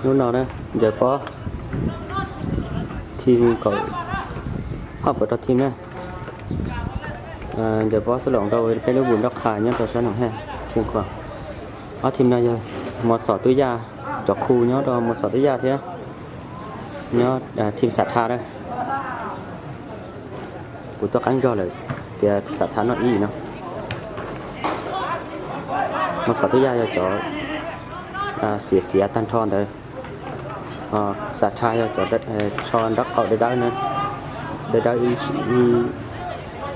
Hnub no na, ncaws pob, thim kaum ob puas rau thim na. Ncaws pob xab loos rau peb lub npus nroj qha nyob rau sab Noom Haj, Xeev Khuam. Ob thim no yog Mos Xom Tub Yaj, cov khu nyob rau Mos Xom Tub Yaj thiab nyob thim Xam Tha na. Kuv tuaj qeeb zog lawm tias Xam Tha noj ib no. Mos Xom Tub Yaj yog cov xiav xiav tag nrho ntawd. Xam Tha yog cov tsho nraub qaum dawb dawb na, dawb dawb ib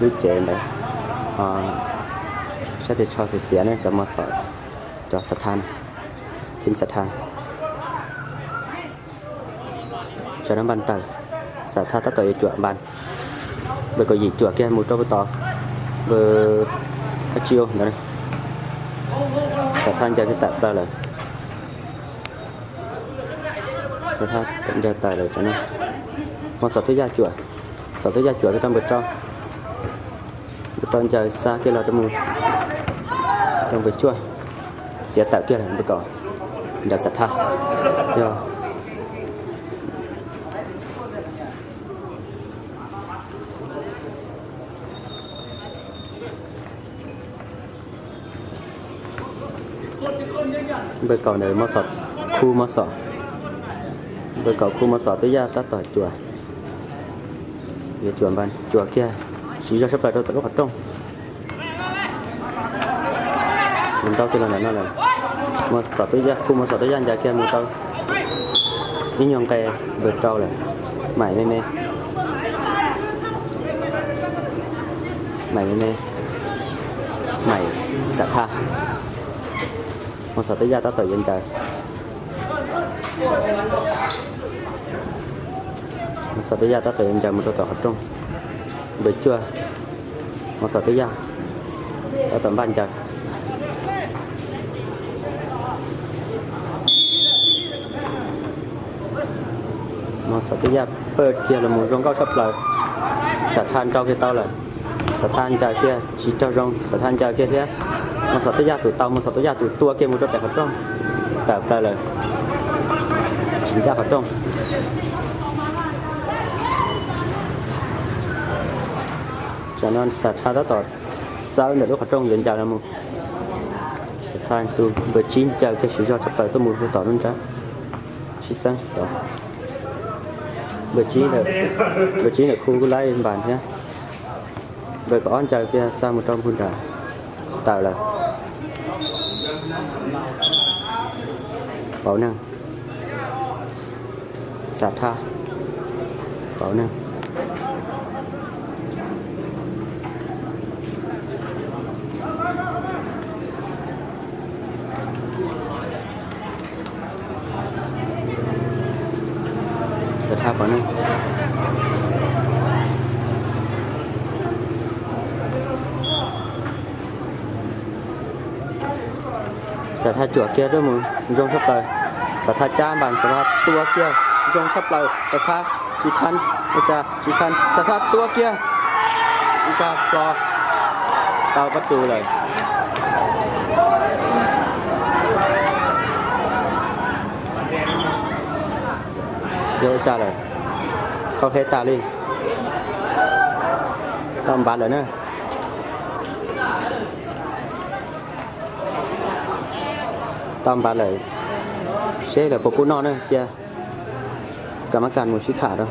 lub cev ntawd. Sab tes tsho xiav xiav na cov Mos Xom, cov Xam Tha, thim Xam Tha. Tsam no npas taws, Xam Tha tab tom yuav cuam npas, npawb kaum yim cuam kiag mus rau puag tod, npawb dab tsi ntawd, Xam Tha ncaws kiag tawm plaws lawm. Xam Tha ncaws tawm lawm tsam no, Mos Xom Tub Yaj cuam, Xom Tub Yaj cuam kiag rau npawb rau, npawb rau ncaws xa kiag los rau mus rau npawb cuaj, xiav tawm kiag lawm npawb kaum, ncaws Xam Tha, yog npawb kaum ntawm Mos Xom, khu Mos Xom, npawb kaum khu Mos Xom Tub Yaj tab tom cuam, yuav cuam npas cuam kiag siv zog tshaj plaws rau tom lub qhov rooj. Mus ntaub kiag los ntawm no lawm, Mos Xom Tub Yaj, khu Mos Xom Tub Yaj ncaws kiag mus rau ib nyuag nqe npawb rau lawm, maim me me, maim me me, maim Xam Tha. Mos Xom Tub Yaj tab tom yuav ncaws, Mos Xom Tub Yaj tab tom yuav ncaws mus rau tom qhov rooj, npawb cuaj, Mos Xom Tub Yaj tab tom npaj ncaws. Mos Xom Tub Yaj pawj kiag los mus zoo nkauj tshaj plaws, Xam Tha nrau kiag tau lawm, Xam Tha ncaws kiag tsis raug zoo, Xam Tha ncaws kiag thiab, Mos Xom Tub Yaj tus tau, Mos Xom Tub Yaj tus tua kiag mus rau pem qhov rooj, tawm plaws lawm, tsis ncaj qhov rooj. Tsam no Xam Tha tab tom txawb ntawm lub qhov rooj yuav ncaws los mus. Xam Tha tus npawb tsib ncaws kiag siv zog tshaj plaws tuaj mus rau tom lub nrab, sib txeeb tod. Npawb tsib, npawb tsib ntawm khu kuj laib npas thiab. Npawb kaum ob ncaws kiag xa mus rau npug nram, tawm lawm. Pauv neeg, Xam Tha, pauv neeg. Xam Tha pauv neeg. Xam Tha cuam kiag tuaj mus zoo tshaj plaws. Xam Tha cab npas, Xam Tha tua kiag zoo tshaj plaws, Xam Tha tsis than, ua cas tsis than, Xam Tha tua kiag, ua cas plo tau pab tu lawm. Yog ua cas lawm, khau hle tas li, tau npav lawm na. Tau npav lawm, seb lawv puas pub noj na, cia kam mab kas mus sib tham rau.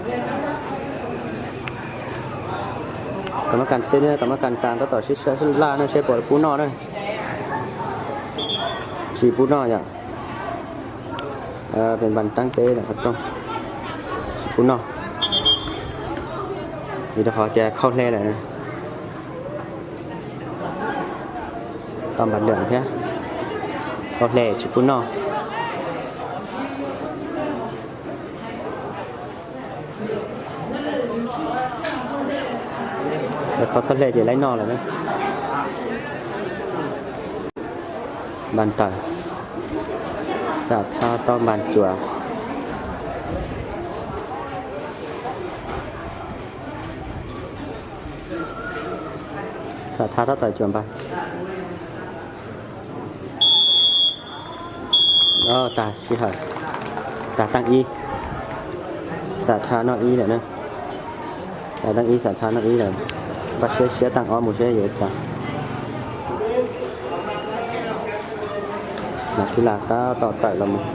Kam mab kas seb, kam mab kas tas tab tom sib laj na seb puas pub noj na. Tsis pub noj yom. Peb npas teeb teb ntawm qhov rooj, tsis pub noj, vim rau qhov tias khau hle lawm. Tau npav lawm thiab, khau hle tsis pub noj. Khau txhob hle ces laib noj lawm na. Npas tawm, Xam Thaj tau npas cuam. Xam Thaj tab tom cuam npas. Tag sij hawm. Tag teej ib, Xam Thaj noj ib lawm na. Tag teej ib, Xam Thaj noj ib lawm. Pab siab siab teej ob mus seb yuav ua cas. Mas Kib Laj tab tom tawm los mus.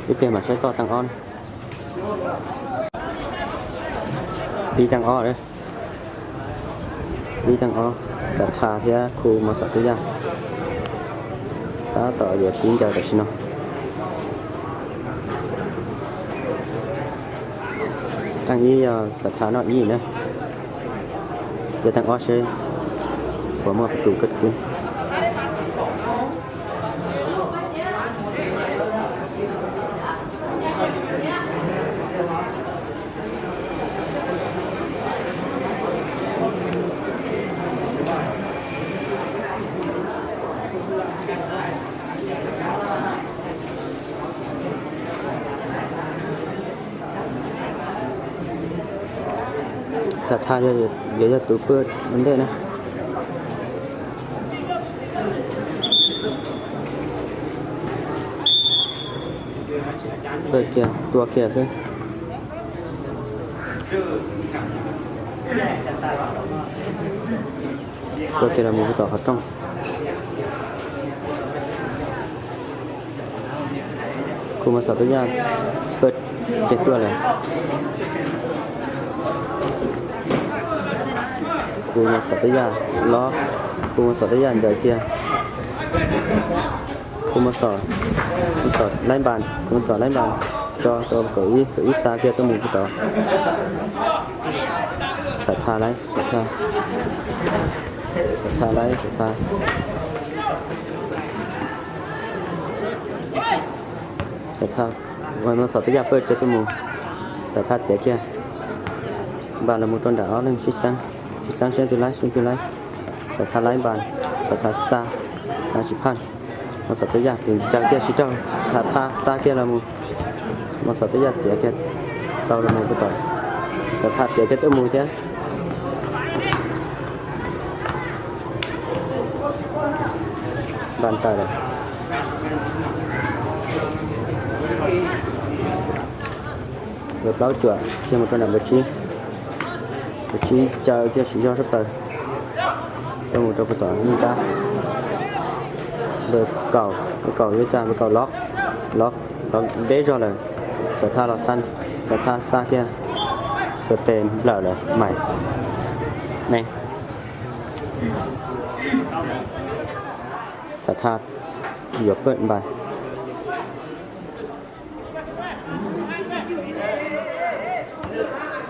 Ib pliag mam saib toj teej ob na. Pib teej ob, pib teej ob, Xam Thaj thiab Khu Mos Xom Twj Yaj tab tom yuav pib ncaws tam sim no. Teej ib yog Xam Thaj noj ib na. Ces teej ob seb puas muaj tus kawg khwb. Xam Thaj yuav yog tus pw ua ntej na. Pw kiag tua kiag xwb. Tua kiag los mus tom qhov rooj. Khu Mos Xom Twj Yaj pw kiag tuaj lawm. Khu Mos Xom Twj Yaj lob, Khu Mos Xom Twj Yaj ncaws kiag. Khu Mos Xom, Khu Mos Xom laib npas, Khu Mos Xom laib npas tso rau kaum ib, kaum ib xa kiag tuaj mus puag tod. Xam Thaj laib, Xam Thaj, Xam Thaj laib, Xam Thaj, Xam Thaj, Mos Xom Twj Yaj pw kiag tuaj mus, Xam Thaj txiav kiag npas los mus rau nram ob leeg sib txeeb, sib txeeb seb leej twg laib, seb leej twg laib. Xam Thaj laib npas, Xam Thaj xa, xa tsis phaj. Mos Xom Twj Yaj tus ncaws kiag tsis raug, Xam Thaj xa kiag los mus. Mos Xom Twj Yaj txiav kiag tau los mus puag tom, Xam Thaj txiav kiag tuaj mus thiab. Npas tawm lawm. Npawb plaub cuam kiag mus rau nram npawb tsib. Npawb tsib ncaws kiag siv zog sab plaws tuaj mus rau puag tom neej nrab. Npawb kaum, npawb kaum yuav tsa, npawb kaum lob, lob, lob deb zog lawm. Xam Thaj los thaj, Xam Thaj xa kiag, xuas tes nplawm lawm mais ne. Xam Thaj yuav pw npas.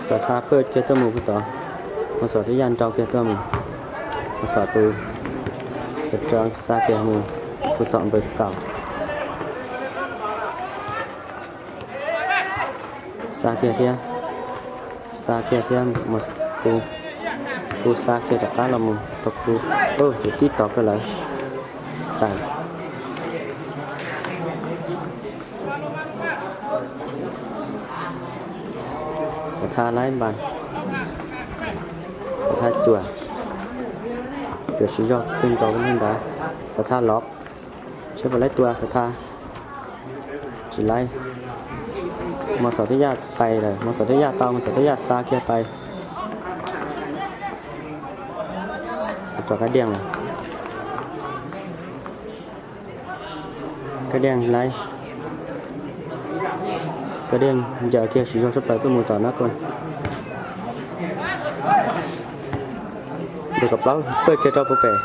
Xam Thaj pw kiag tuaj mus puag tod, Mos Xom Twj Yaj nrau kiag tuaj mus. Mos Xom tus, xa kiag mus puag tom npawb kaum. Xa kiag thiab, xa kiag thiab, Khu, Khu xa kiag rov qab los mus rau Khu. Ub, tsuas tib tod rau lawv. Tawm. Xam Thaj laib npas, Xam Thaj cuam, cuam siv zog kawg nkaus li ntawd. Xam Thaj lov, seb puas laib tua Xam Thaj. Tsis laib. Mos Xom Twj Yaj pais lawm, Mos Xom Twj Yaj tau, Mos Xom Twj Yaj xa kiag pais rau Kab Diaj lawm. Kab Diaj laib, Kab Diaj ncaws kiag siv zog sab plaws tuaj mus tom Nab Koj. Npawb kaum plaub pw kiag rau puag pem.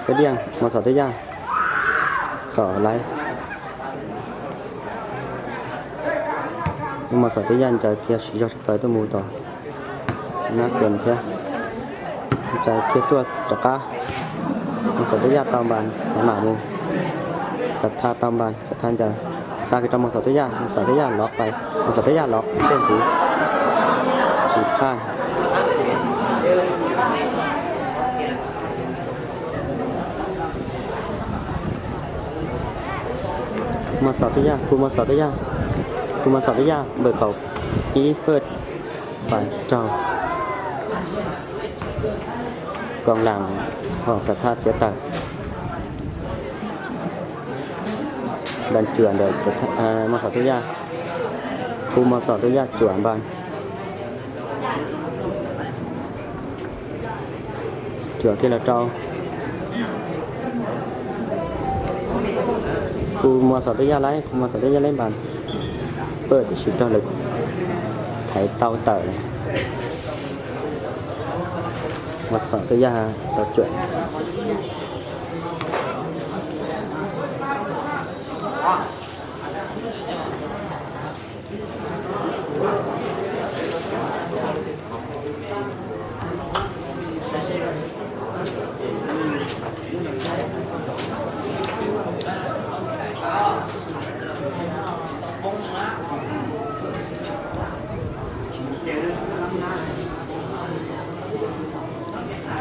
Kab Diaj, Mos Xom Twj Yaj, Xom laib. Mos Xom Twj Yaj ncaws kiag siv zog sab plaws tuaj mus tom Nab Koj thiab. Ncaws kiag tuaj rov qab, Mos Xom Twj Yaj tau npas, mam mus. Xam Thaj tau npas, Xam Thaj ncaws, xa kiag rau Mos Xom Twj Yaj, Mos Xom Twj Yaj lov pais, Mos Xom Twj Yaj lov tej ntxiv, tsis phaj. Mos Xom Tub Yaj, Khu Mos Xom Tub Yaj, Khu Mos Xom Tub Yaj npawm kaum ib pawj pas raug koos lam hoom Xam Thaj txiav tawm. Npas cuam ntawm Mos Xom Tub Yaj, Khu Mos Xom Tub Yaj cuam npas. Cuam kiag los rau Khu Mos Xom Tub Yaj laib, Khu Mos Xom Tub Yaj laib npas pawj tiam sis raug lawv thaiv tau tawm lawm. Mos Xom Tub Yaj tau cuam.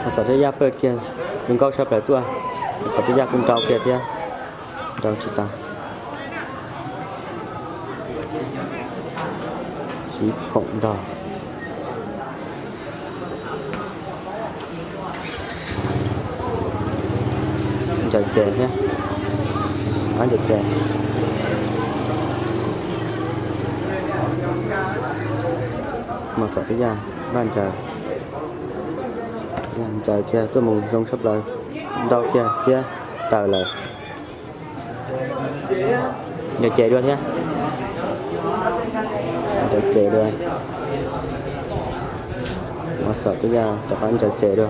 Mos Xom Tub Yaj pawj kiag, zoo nkauj tshaj plaws tuaj. Mos Xom Tub Yaj kuj nrau kiag thiab, nrau tsis tau. Siv phoom ntog. Ntsaws ces thiab, ob ntsaws ces. Mos Xom Tub Yaj npaj ntsaws, ntsaws kiag tuaj mus zoo tshaj plaws, nrau kiag thiab tawm lawm. Ntsaws ces dua thiab, ntsaws ces dua. Mos Xom Tub Yaj rov qab ntsaws ces dua.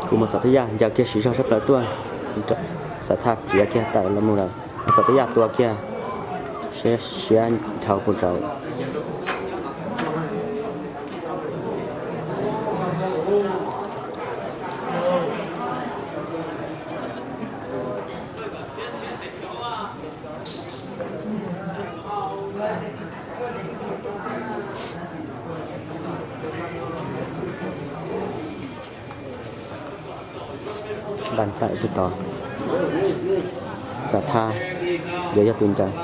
Kuv Mos Xom Tub Yaj ncaws kiag siv zog sab plaws tuaj, Xam Thaj txiav kiag tawm los mus lawm. Mos Xom Tub Yaj tua kiag, siab siab dhau puag nraud. Npas tawm puag tod, Xam Thaj yuav yog tus ncaws.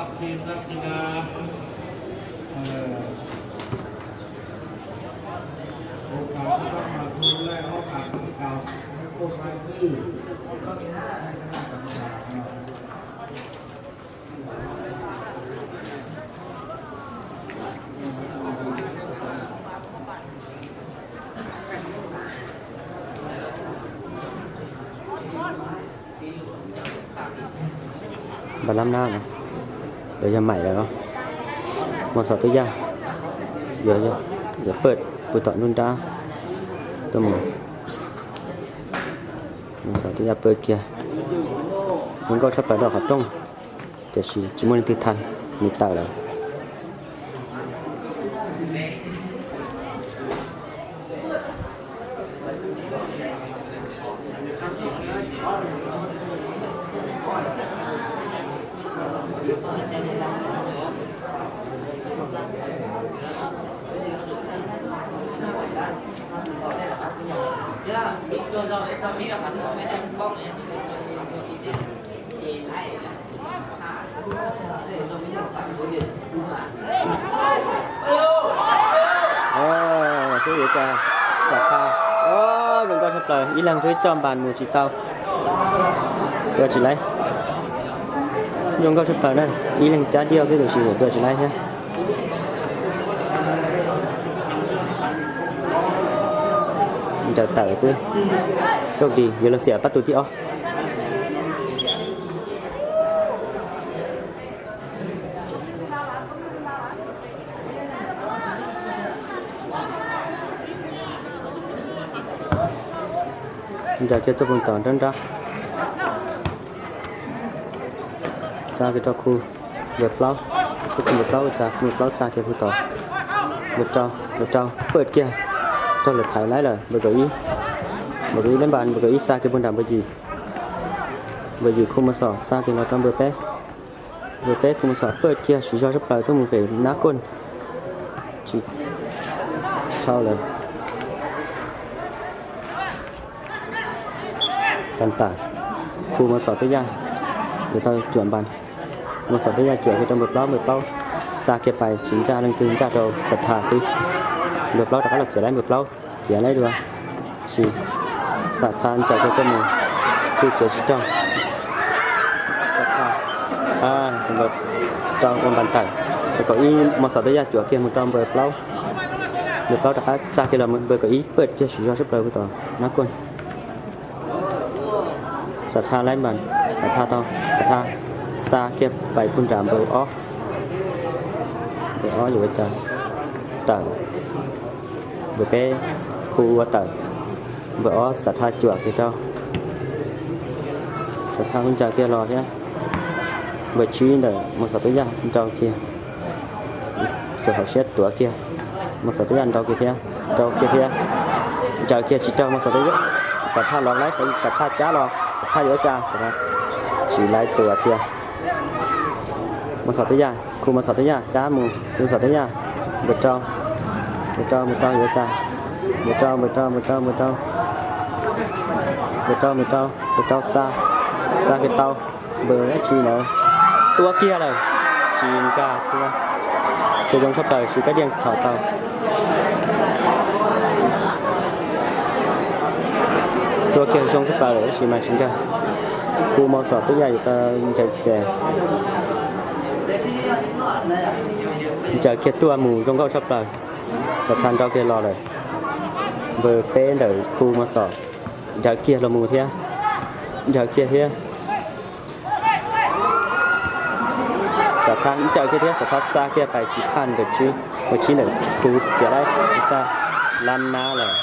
Npas lab nab no, yuav yog maim lawm os. Mos Xom Tub Yaj yuav pawj puag tom nruab nrab tuaj mus. Mos Xom Tub Yaj pawj kiag, zoo nkauj tshaj plaws rau qhov rooj, tiam sis tsis muaj leej twg thaij, nws tawm lawm. Xwb yuav tsa, Xam Thaj, zoo nkauj tshaj plaws, ib leeg xwb coj npas mus tsis tau, tua tsis laib. Zoo nkauj tshaj plaws na, ib leeg cab diaj xwb tiam sis tua tsis laib thiab. Ncaws tawm xwb, xoj dis yuav luag xiam pab tus thib ob. Ncaws kiag tuaj puag tom nruab nrab, xa kiag rau khu npawg plaub, khu npawg plaub ua cas khu npawg plaub xa kiag puag tom npawg rau, npawg rau pawj kiag, raug lawv thaiv laib lawm npawg kaum ib. Npawg kaum ib laib npas, npawg kaum ib xa kiag puag nram npawg yim, npawg yim khu Mos Xom xa kiag los rau npawg peb. Npawg peb khu Mos Xom pawj kiag siv zog sab plaws tuaj mus pem nab koj, tsis dhau lawm. Npam tawm, khu Mos Xos Tub Yaj yuav tau cuam npas. Mos Xos Tub Yaj cuam kiag rau npawg plaub, npawg plaub xa kiag pais tsis ntsaj leej twg, ntsaj rau Xav Thas xwb. Npawg plaub rov qab los txiav lawm, npawg plaub txiav lawm dua, sis Xav Thas ncaws kiag tuaj mus, khu txiav tsis raug. Xav Thas rau ua npam tawm, npawg kaum ib Mos Xos Tub Yaj cuam kiag mus rau npawg plaub, npawg plaub rov qab xa kiag los, npawg kaum ib pawj kiag siv zog sab plaws puag tom Nab Kuj. Xav Thas laib npas, Xav Thas tau, Xav Thas xa kiag pais puag nram npawg ob, npawg ob yuav ua cas tawm, npawg peb khu ua tawm, npawg ob Xav Thas cuam kiag rau, Xav Thas ncaws kiag los thiab, npawg tsib ntawm Mos Xos Tub Yaj nrau kiag, Xav Thas hauv siab tuav kiag, Mos Xos Tub Yaj nrau kiag thiab, nrau kiag thiab, ncaws kiag tsis raug Mos Xos Tub Yaj, Xav Thas los laib, Xav Thas cab los, Xav Thas yuav ua cas, Xav Thas tsis laib tuav thiab. Mos Xos Tub Yaj, khu Mos Xos Tub Yaj cab mus, khu Mos Xos Tub Yaj, npawg rau, npawg rau, npawg rau yuav ua cas, npawg rau, npawg rau, npawg rau, npawg rau, npawg rau, npawg rau, npawg rau xa, xa kiag tau, npawg dab tsi ntawd tua kiag lawm, tsis nkag thiab. Tua zoo tshaj plaws sis Kab Diaj txhom tau. Tua kiag zoo tshaj plaws lawm tab sis mas tsis nkag. Khu Mos Xos Tub Yaj yuav tau ncaws txes. Ncaws kiag tuaj mus zoo nkauj tshaj plaws. Xav Thas nrau kiag los lawm. Npawg peb ntawm khu Mos Xos ncaws kiag los mus thiab. Ncaws kiag thiab. Xav Thas ncaws kiag thiab, Xav Thas xa kiag pais tsis phaj npawg tsib, npawg tsib ntawm khu txiav laib xa lab nab lawm.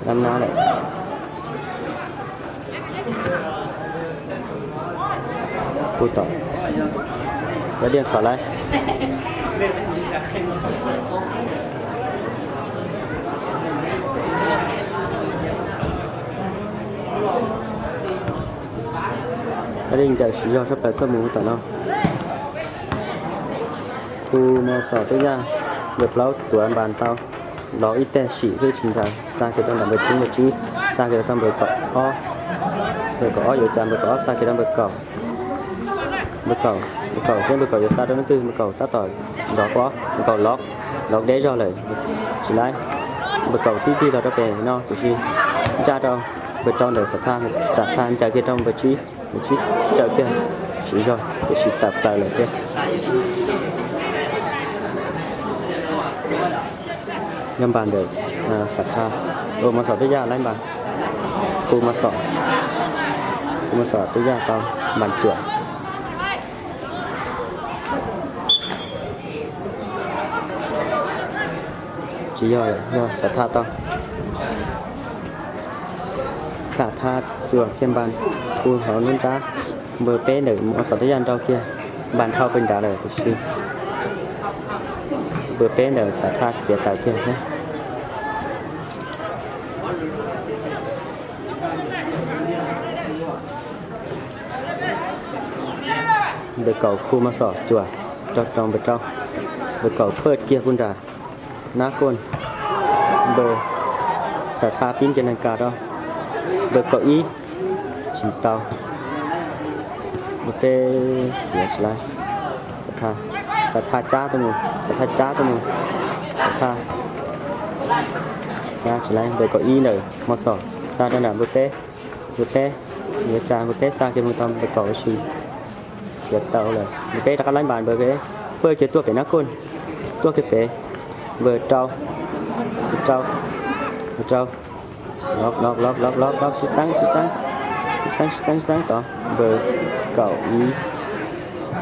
Lab nab lawm. Puag tom Kab Diaj txhom laib. Kab Diaj ncaws siv zog tshaj plaws tuaj mus tom no. Khu Mos Xos Tub Yaj, npawg plaub tuav npas tau, los ib teg sim xwb tsis ncaws, xa kiag rau nram npawg tsib, npawg tsib xa kiag rau npawg kaum ob, npawg kaum ob yuav cas, npawg kaum ob xa kiag rau npawg kaum, npawg kaum, npawg kaum seb npawg kaum yuav xa rau leej twg, npawg kaum tab tom nrov pob, npawg kaum lov, lov deb zog lawm, tsis laib, npawg kaum tib tig los rau pem no tiam sis ntsaj rau npawg rau ntawm Xav Thas, Xav Thas ncaws kiag rau npawg tsib, npawg tsib ncaws kiag siv zog tiam sis tawm plaws lawm thiab. Yog npas ntawm Xav Thas, ua Mos Xos Tub Yaj laib npas, khu Mos Xos, khu Mos Xos Tub Yaj tau npas cuam. Tsis yog, yog Xav Thas tau. Xav Thas cuam kiag npas puag hauv lub nrab, npawg peb ntawm Mos Xos Tub Yaj nrau kiag npas dhau pem nrad lawm tiam sis npawg peb ntawm Xav Thas txiav tawm kiag thiab. Npawg kaum khu Mos Xos cuam rau rau npawg rau, npawg kaum pawj kiag puag nram Nab Kuj, npawg Xav Thas pib kiag neeg kas rau, npawg kaum ib tsis tau, npawg peb txiav tsis laib, Xav Thas cab tuaj mus, Xav Thas cab tuaj mus, Xav Thas cab tsis laib, npawg kaum ib ntawm Mos Xos xa rau nram npawg peb, npawg peb yuav cas, npawg peb xa kiag mus tau npawg kaum sis txiav tau lawm, npawg peb rov qab laib npas, npawg peb pawj kiag tuaj pem Nab Kuj, tuaj kiag pem, npawg rau, npawg rau, npawg rau, lov lov lov lov lov lov sib txeeb sib txeeb, sib txeeb sib txeeb sib txeeb tod, npawg kaum ib,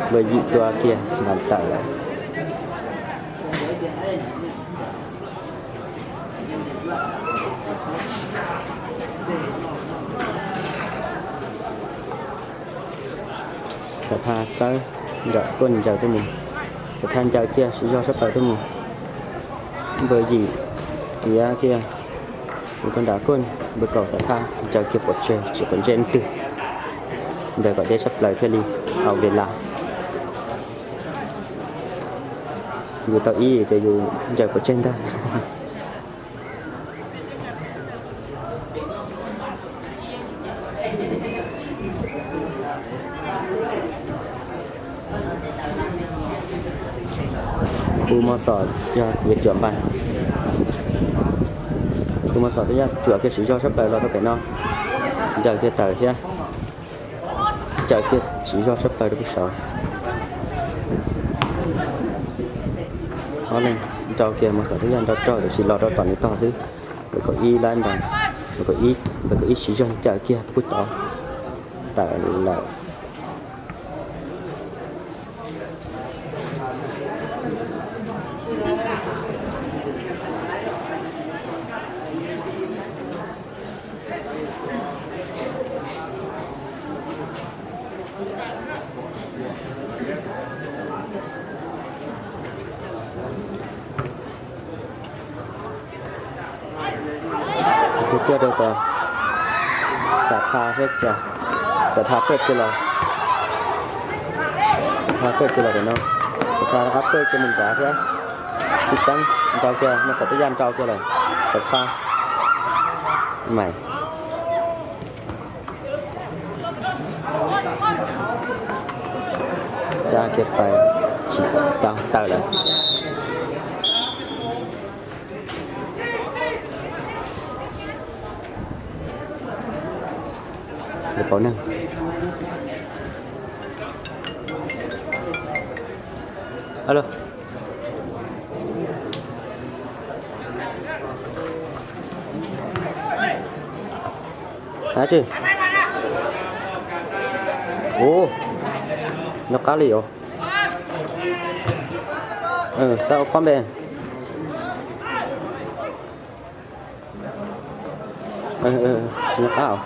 npawg yim tua kiag npas tawm lawm. Xav Thas txawb nram Kuj ncaws tuaj mus, Xav Thas ncaws kiag siv zog sab plaws tuaj mus, npawg yim tiav kiag mus rau nram Kuj, npawg kaum Xav Thas ncaws kiag pov tseg tsis quav ntsej leej twg, ncaws kom deb sab plaws thiaj li haus li las. Yus tau ib ces yus ncaws pov tseg ntag. Khu Mos Xom yog yuav cuam npas. Khu Mos Xom twb yog cuam kiag siv zog sab plaws los rau pem no. Ncaws kiag tawm thiab. Ncaws kiag siv zog sab plaws rau pem saud. Ob leeg nrau kiag, Mos Xom twb yog nrau rog tiam sis los rau tom nws tog xwb. Npawg Kaum Ib lab nrau, Npawg Kaum Ib, Npawg Kaum Ib siv zog ncaws kiag pub tod tawm lawm. Tus tiaj rau tas, Xam Tha thiab, Xam Tha pawj kiag los, Xam Tha pawj kiag los pem no, Xam Tha rov qab pawj kiag mus nrad thiab, sib txeeb nrau kiag, Mos Xom twb yaj nrau kiag lawm, Xam Tha mais. Xa kiag pais, tsis tau tawm lawm. Lawv pauv neeg. Alo. Hab tsi? Ua, nyob qab li os. Xav ua pob npe. Tsis nyob qab os.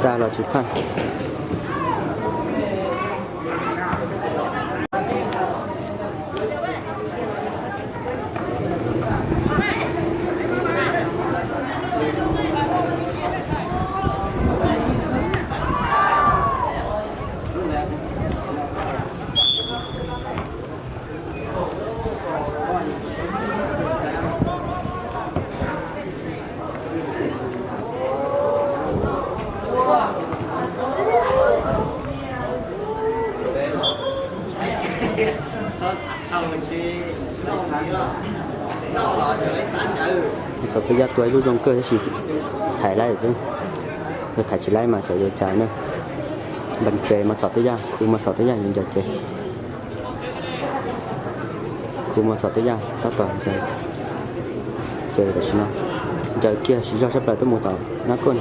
Xa los tsis phaj. Mos Xom twb yaj tua ib lub zoo kawg tab sis thaiv laib xwb, yog thaiv tsis laib mas xyov yuav cas na. Npam ces Mos Xom twb yaj, khu Mos Xom twb yaj yuav ncaws ces. Khu Mos Xom twb yaj tab tom ncaws, ces tam sim no ncaws kiag siv zog sab plaws tuaj mus tom Nab Koj.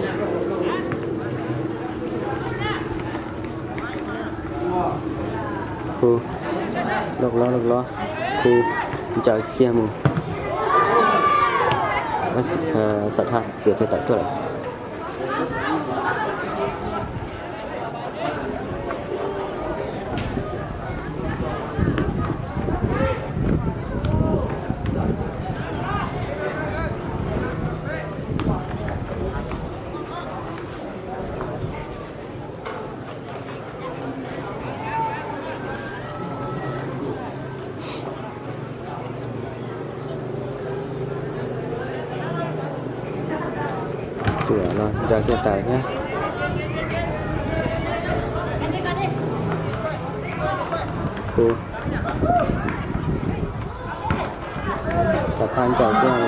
Khu Loj loj loj loj, kuv ncaws kiag mus. Xav thaj txiav kiag tawm tuaj lawm. Tuam los ncaws kiag tawm thiab. Kuv xav thaj ncaws kiag.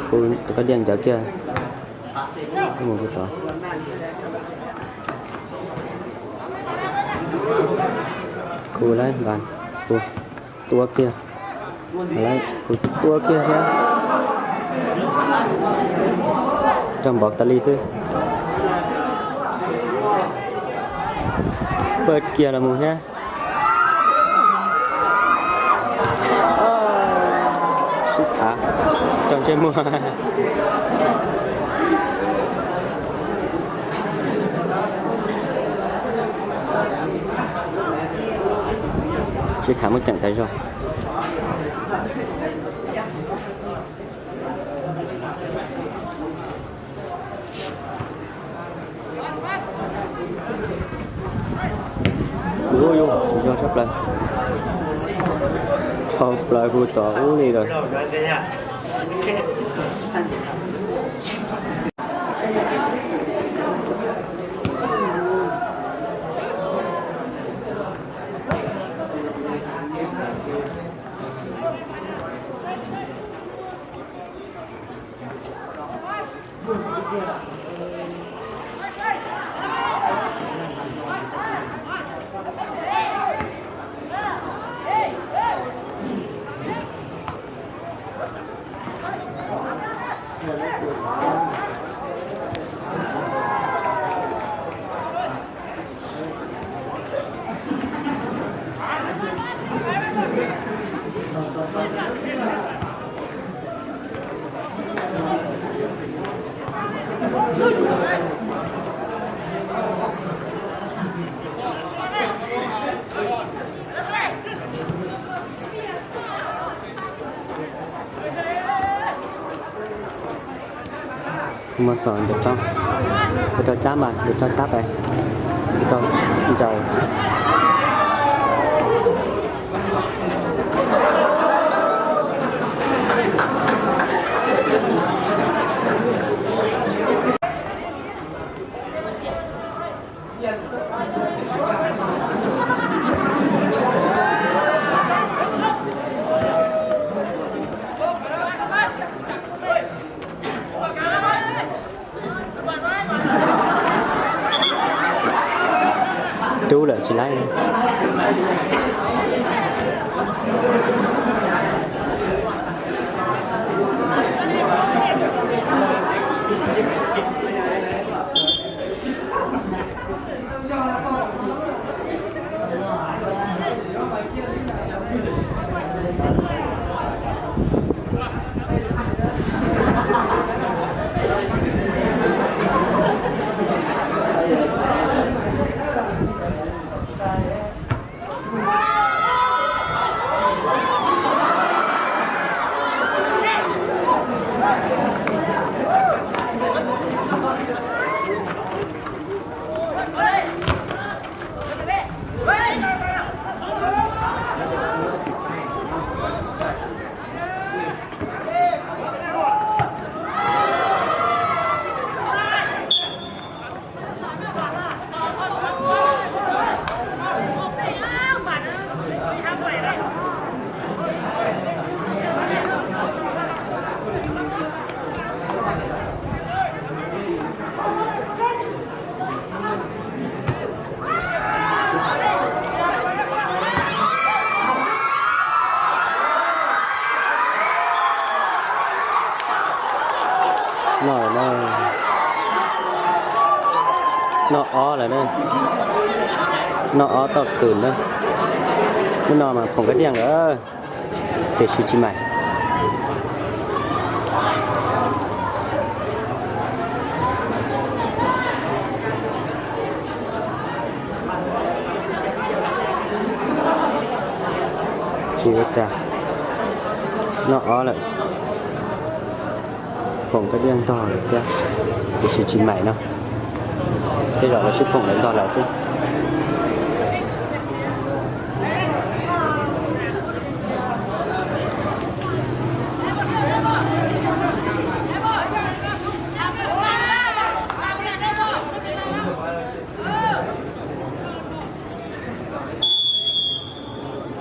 Kuv koj diaj ncaws kiag. Mus kuv tod. Kuv lawm npas, kuv tua kiag. Kuv tua kiag thiab. Raug npov tas li xwb. Pawg kiag los mus thiab. Sib tham rau ntsej muag. Sib tham muaj ceem tas zog. Ua yuav tsis zoo tshaj plaws. Tshaj plaws kuv tod ub li lawm. Kuv muab xov ncaws rau, ncaws rau Tsab mas, ncaws rau Tsab pes, ncaws rau ncaws. Tub lawm tsis laib. Lawm na, noj ob toj xwm na. Hnub no mas phoom kab diaj lawm, tiam sis tsis maim. Tsis ua cas, noj ob lawm. Phoom kab diaj ntog lawm thiab, tiam sis tsis maim no. Tej zaum lawv sib phoom lawv ntog lawv xwb.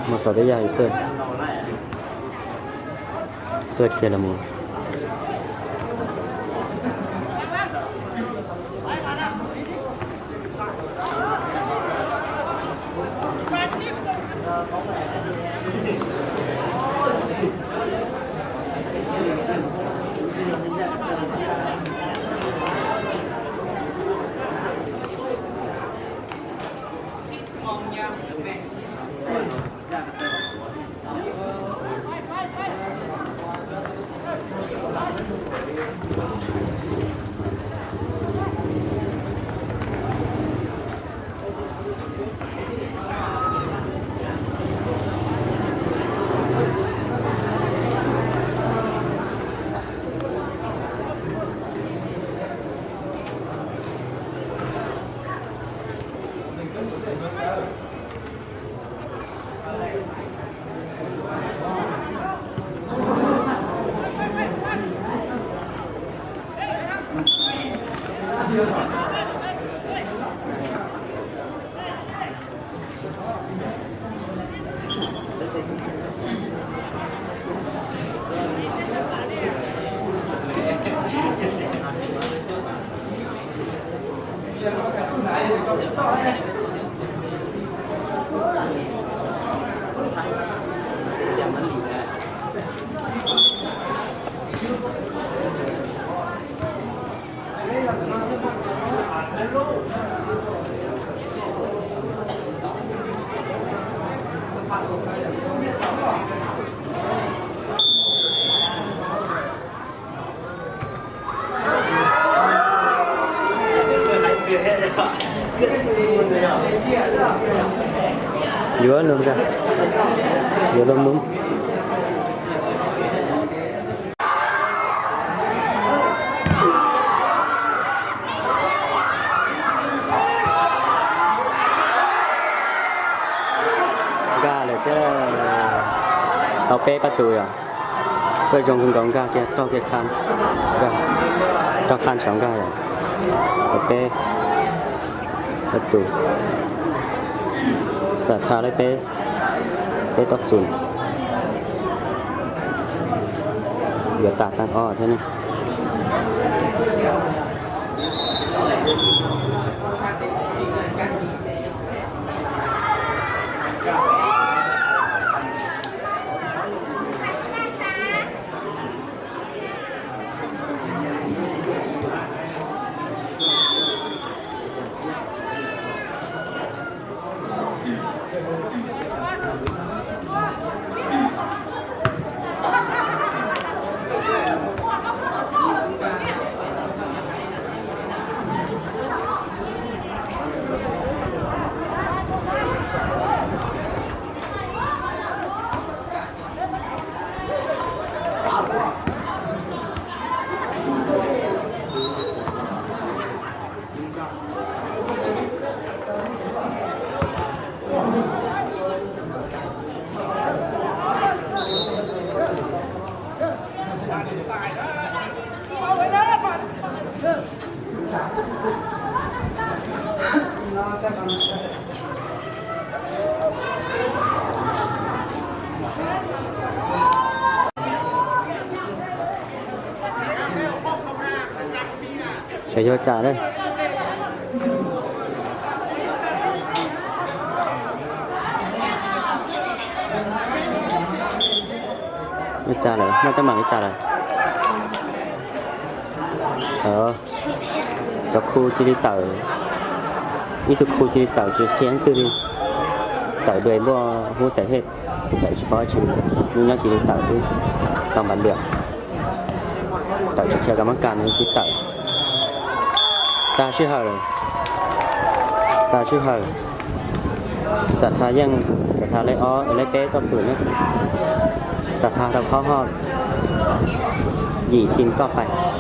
Mus xav tej yog tuaj, tuaj kiag los mus. Yuav nug nkag, yuav lub mub. Nkag lawm thiab, tau peb pab tus yom. Peb zoo kawg nkaus, nkag kiag raug kiag kha, nkag raug kha saum nkag yom. Tau peb pab tus, xam tha lawm peb, peb toj xum. Yuav tas tag ob thiab ne. Xyov yog cas lawm. Ua cas lawm, muaj teeb meem ua cas lawm? Cov khu cia li tawm. Ib tug khu cia li tawm tsis qhia leej twg li, tawm dua npuaj hub xais hej, tawm tsis paub tsi, nyob cia li tawm xwb, tau npav liam, tawm tsis qhia kas mab kas no cia li tawm. Tag sij hawm, tag sij hawm, Xam Thas yeej, Xam Thas lej ob lej peb toj xum na, Xam Thas tau qhov hoj yim thim toj pais.